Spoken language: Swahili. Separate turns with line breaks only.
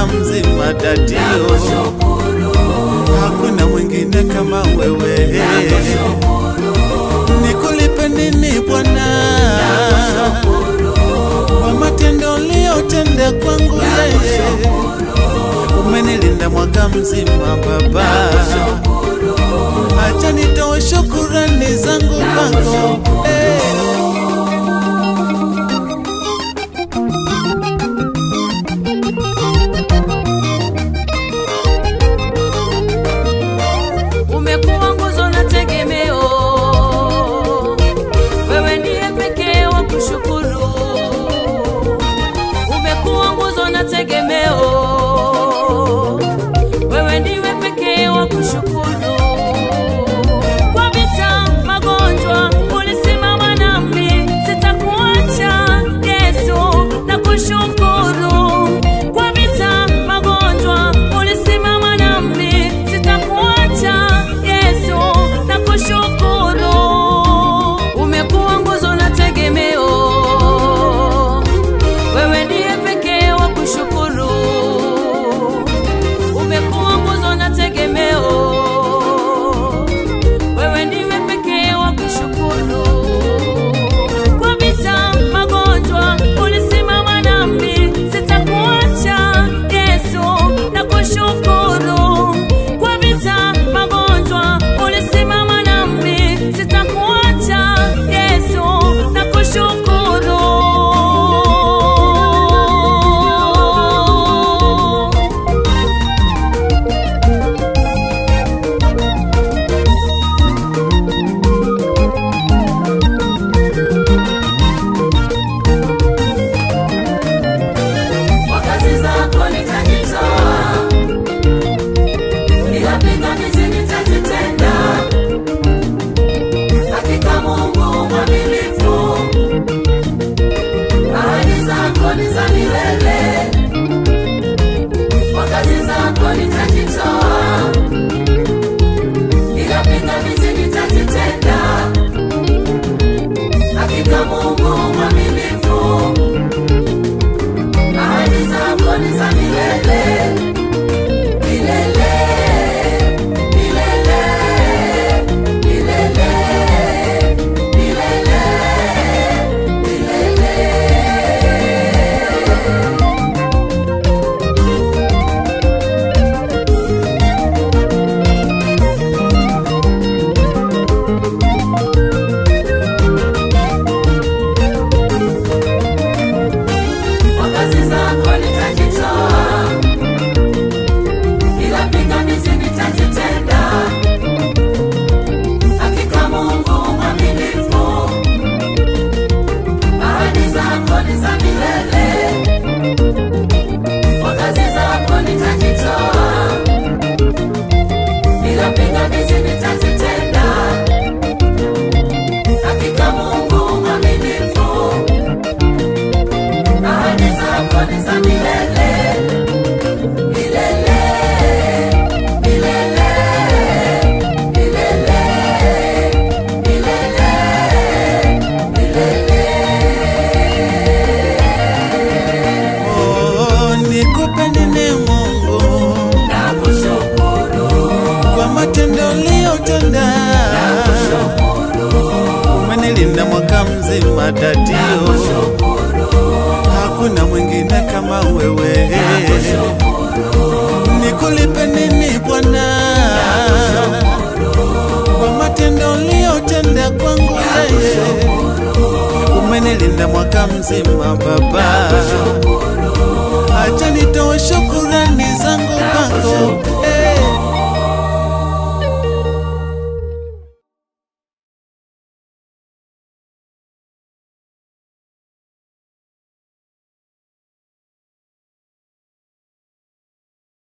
mwaka mzima dadio, hakuna mwingine kama wewe. Nikulipe nini Bwana kwa matendo uliyotenda kwangu? Umenilinda mwaka mzima Baba, acha nitoe shukrani zangu kwako.
Umekuwa nguzo na tegemeo, wewe ndiye pekee wa kushukuru. Umekuwa nguzo na tegemeo, wewe ndiye pekee wa kushukuru. Kwa vita, magonjwa, ulisimama nami, sitakuacha Yesu, nakushukuru. Kwa vita, magonjwa, ulisimama nami, sitakuacha Yesu, nakushukuru. Umekuwa nguzo na tegemeo, wewe ndiye pekee wa kushukuru. Umekuwa nguzo na tegemeo, wewe ndiye pekee wa kushukuru. Kwa vita, magonjwa, ulisimama nami, sitakuacha Yesu, nakushukuru. Kwa vita, magonjwa, ulisimama nami, sitakuacha Yesu, nakushukuru.
Kwa kazi zako nitajitoa, bila pingamizi nitajitenda. Hakika Mungu mwaminifu, ahadi zako ni za milele. Kwa kazi zako nitajitoa, bila pingamizi nitajitenda. Hakika Mungu mwaminifu, ahadi zako ni za milele, milele, milele, milele, milele, milele. Kwa kazi zako nitajitoa, bila pingamizi nitajitenda. Hakika Mungu mwaminifu, ahadi zako ni za milele. Kwa kazi zako nitajitoa, bila pingamizi nitajitenda. Hakika Mungu mwaminifu, ahadi zako ni za milele, milele, milele, milele, milele, milele.
Oh, nikupe nini Mungu
Nakushukuru,
kwa matendo uliyotenda?
nakushukuru,
Umenilinda mwaka mzima dadio,
nakushukuru,
hakuna mwingine kama wewe.
nakushukuru,
Nikulipe nini Bwana kwa matendo uliyotenda kwangu? Umenilinda mwaka mzima Baba, acha nitoe shukrani zangu kwako.